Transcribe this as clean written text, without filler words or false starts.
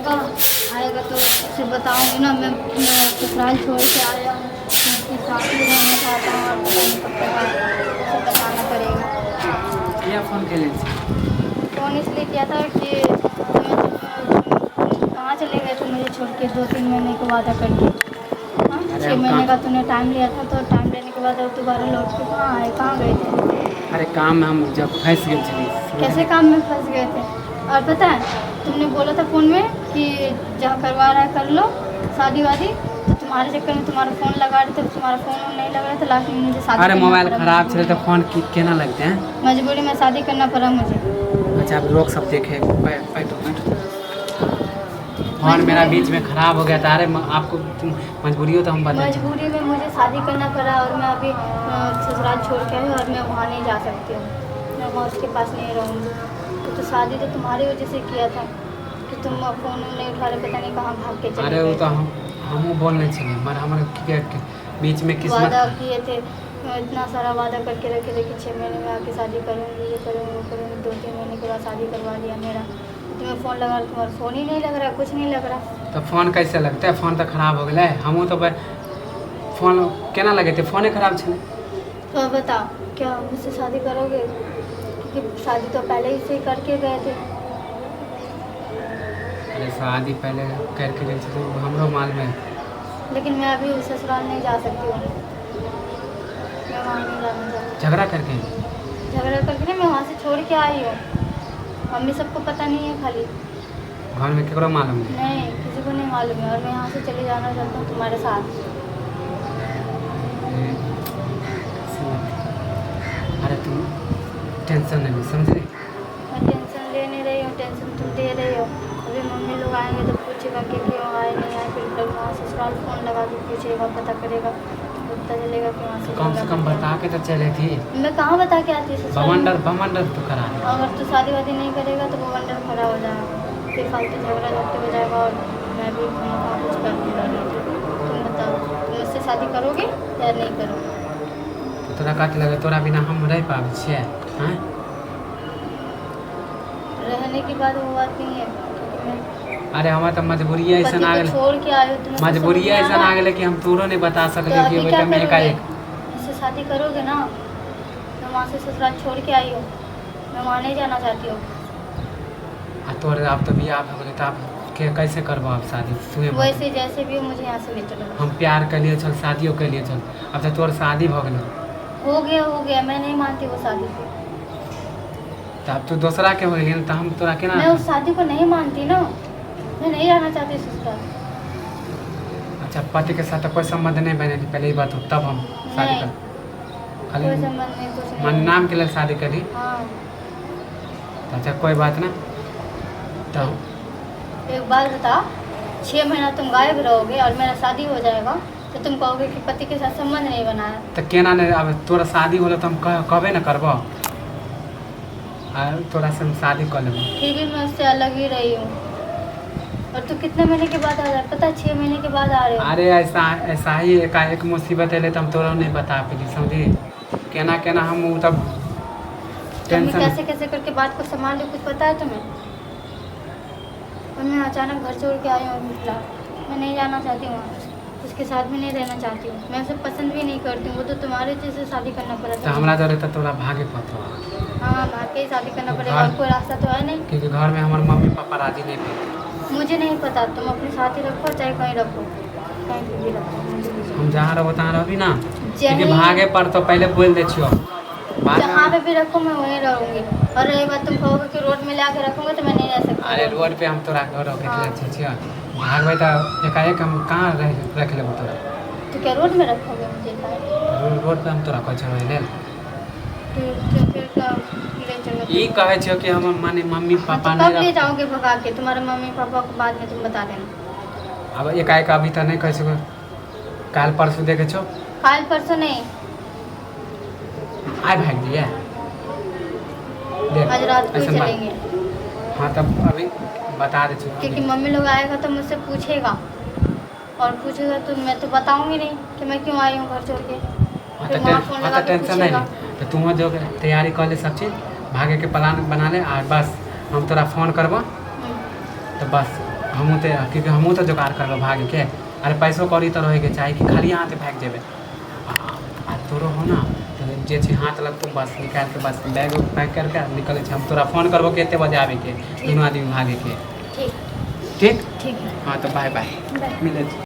आएगा, आएगा तो उसे बताऊंगी ना। मैं ससुराल छोड़ के आया हूँ, मैं उसके साथ ही रहना चाहता हूँ और पता नहीं कब तक आएगा, उसे बताना पड़ेगा। किया फोन केले छी? फोन इसलिए किया था कि तुम कहाँ चले गए थे मुझे छोड़ के, 2-3 महीने का वादा करके। हाँ, अरे 6 हम महीने कहाँ का तूने टाइम लिया था, तो टाइम लेने के बाद अब दोबारा लौट के कहाँ आए, कहाँ गए थे? अरे काम में हम जब फंस गेल छली। कैसे काम में फंस गए थे? और पता है तुमने बोला था फ़ोन में कि जहाँ करवा रहा है कर लो शादी वादी, तो तुम्हारे चक्कर में तुम्हारा फ़ोन लगा रहे थे, तुम्हारा फ़ोन नहीं लग रहा था, लास्ट में मुझे शादी अरे करना मोबाइल पड़ा खराब मजबूरी छलै तऽ में। फोन की केना लगतै हैं? मजबूरी में शादी करना पड़ा मुझे। अच्छा, अब लोग सब देखे, बैठो बैठो। फोन मेरा बीच में खराब हो गया था। अरे आपको तुम मजबूरी हो तो हम बता मजबूरी में मुझे शादी करना पड़ा और मैं अभी ससुराल छोड़ के आई हूँ और मैं वहाँ नहीं जा सकती हूँ, मैं वहाँ उसके पास नहीं रहूँगी। तो शादी तो तुम्हारी वजह से किया था कि तुम फोन नहीं उठा रहे, पता नहीं कहाँ भाग के चले अरे वो गए तो थे। हम हमहूँ बोलने छलियै, मगर हमर बीच में किस्मत वादा किए थे, इतना सारा वादा करके रखे थे कि 6 महीने में आके शादी करूँगी, ये करूँगी वो करूँगी। 2-3 महीने के बाद शादी करवा दिया मेरा। तुम्हें फ़ोन लगा रहा, तुम्हारा फ़ोन ही नहीं लग रहा, कुछ नहीं लग रहा। तऽ फोन कैसे लगतै? फोन तऽ खराब हो गेलै। हमहूँ तऽ फोन केना लगेतै? फोने खराब छलै। तो अब बताओ, क्या मुझसे शादी करोगे? क्योंकि शादी तो पहले ही से करके गए थे। अरे शादी पहले करके गेल छलै, ओ हमरो मालूम है। लेकिन मैं अभी उस ससुराल नहीं जा सकती हूँ, मैं वहाँ नहीं जाना चाहती। झगड़ा करके? झगड़ा करके नहीं, मैं वहाँ से छोड़ के आई हूँ। मम्मी सबको पता नहीं है खाली। घरमे केकरो मालूम नहीं? नहीं, किसी को नहीं मालूम है और मैं यहाँ से चले जाना चाहती हूँ तुम्हारे साथ। अरे तुम टेंशन नहीं समझली। मैं टेंशन ले नहीं रही हूँ, टेंशन तुम दे रही हो। अभी मम्मी लोग आएंगे तो पूछेगा कि क्यों आए नहीं आए, फिर कल वहाँ ससुराल फ़ोन लगा के पूछेगा, पता करेगा तो पता चलेगा कि वहाँ से कम से झगड़ा कम करके बता के तो चले थी। मैं कहाँ बता के आती ससुराल में? बमंडर बमंडर तो करा दे। अगर तू शादी वादी नहीं करेगा तो बवंडर खड़ा हो जाएगा, फिर फालतू झगड़ा झगड़े हो जाएगा और मैं भी वहाँ कुछ कर लूँगी। तुम बताओ, तुम मुझसे शादी करोगे या नहीं करोगे? तो तोरा कथी लगे, तोरा बिना हम रहि पाबै छियै? आँय? रहने के बाद वो बात नहीं है, क्योंकि मैं अरे हमर तऽ मजबूरी पति ऐसन आ को गेलै। छोड़ के आई हूँ, तुम्हें कुछ समझ मजबूरी में आ ऐसन रहा आ है? गेलै कि हम तोरो नहीं बता तो सकलियै कि अभी ओहि क्या टाइममे करोगे? एकाएक मुझसे शादी करोगे ना? मैं वहाँ से ससुराल छोड़ के आई हूँ, मैं वहाँ नहीं जाना चाहती हूँ। आ तोर आब तऽ बियाह भऽ गेलै, तऽ आब के कैसे करबो आब शादी तूहे बता। वैसे जैसे भी हो मुझे यहाँ से ले चलो। हम प्यार केलिए छल, शादियो केलिए छल, आब तऽ तोर शादी भऽ गेलौ। हो गया हो गया, मैं नहीं मानती वो शादी को। तऽ आब तू दोसरा के हो गेली तऽ हम तोरा केना मैं उस शादी को नहीं मानती ना, मैं नहीं रहना चाहती ससुराल। अच्छा, पति के साथ कोई संबंध नहीं बनेली पहले ई बात हो, तब हम शादी नहीं। कर खाली कोई संबंध नहीं, कुछ मन नहीं। नाम के लेल शादी करी? हाँ। तऽ अच्छा, कोई बात ना, तऽ एक बात बताओ, 6 महीना तुम गायब रहोगे और मेरा शादी हो जाएगा तो तुम कहोगे कि पति के साथ संबंध नहीं बनाया। तऽ केना नहि? आब तोरा शादी होलो तऽ हम कहबे ने करबो, आ तोरा से हम शादी कऽ लेबो। फिर भी मैं उससे अलग ही रही हूँ और तू कितने महीने के बाद आ रहा है पता है? 6 महीने के बाद आ रहे हो। अरे ऐसा ऐसा ही एकाएक मुसीबत एलै तऽ हम तोरा नहि बता पेली, समझी? केना केना हम ओ तब तो मैं टेंशन कैसे कैसे करके बात को संभाल लूँ, कुछ पता है तुम्हें? और मैं अचानक घर छोड़ के आई हूँ अभी फिलहाल। मैं नहीं जाना चाहती हूँ वहाँ, उसके साथ भी नहीं रहना चाहती हूँ, मैं उसे पसंद भी नहीं करती हूँ। वो तो तुम्हारे जैसे शादी करना पड़ा तऽ था। हमरा जरे तऽ तोरा भागे पड़तौ। हाँ, भाग के ही शादी करना पड़ेगा, और घर कोई रास्ता तो है नहीं। क्योंकि घरमे हमर मम्मी पापा राजी नहि भेल। मुझे नहीं पता, तुम अपने साथ ही रखो चाहे कहीं रखो, कहीं पे भी रखो, मुझे नहीं हम जहाँ रहबो तहाँ रहबी ना? क्योंकि चाहिए। भागे पड़तौ, पहिले बोलि दै छियौ। बाद जहाँ में पे भी रखो मैं वहीं रहूँगी। और रही बात, तुम कहोगे कि रोड में ला के रखोगे तो मैं नहीं रह सकती अरे रोड में। रोड पे हम तोरा घर रखे हाँ। छियै? भागबै तऽ एकाएक हम कहाँ रख लेबो तोरा? तो क्या रोड में रखोगे मुझे क्या? रोड पे हम तोरा कहै छियौ रहै लेल? फिर क्या ले चलो? ई कहै छियौ कि हमर माने मम्मी हाँ, पापा तो नहि कब ले रख जाओगे भगा के? तुम्हारे मम्मी पापा को बाद में तुम बता देना। आब एकाएक अभी तऽ नहि कहै छियौ, काल्हि परसू देखै छौ। कल परसों नहीं। आइ भागि जइयै देख। आज रात को ही ऐसन बात चलेंगे। हाँ, तब अभी बता दै छियौ। क्योंकि मम्मी लोग आएगा तो मुझसे पूछेगा और पूछेगा तो मैं तो बताऊंगी नहीं कि मैं क्यों आई हूँ घर छोड़ के। हाँ। फिर तऽ वहाँ फोन हाँ, लगा तऽ के टेंशन नहि पूछेगा। ले, तऽ तूहो जो तैयारी कऽ ले, सब चीज भागेके प्लान बना ले आ बस हम तोरा फोन करबो। तऽ बस हमहूँ तऽ क्यूँकि हमहूँ तऽ जोगाड़ करबै भागैके। अरे पैसो कौड़ी तऽ रहैके चाही कि खाली हाथे भागि जेबै। आ तोरो हो ना तऽ जे छै हाथ लगतौ बस निकालिके बस बैग उग पैक करके निकलै छै। हम तोरा फोन करबो कते बजे आबैके, दुनू आदमी भागैके। ठीक। ठीक। ठीक है। हाँ, तऽ बाय बाय। बाय। मिलै छी।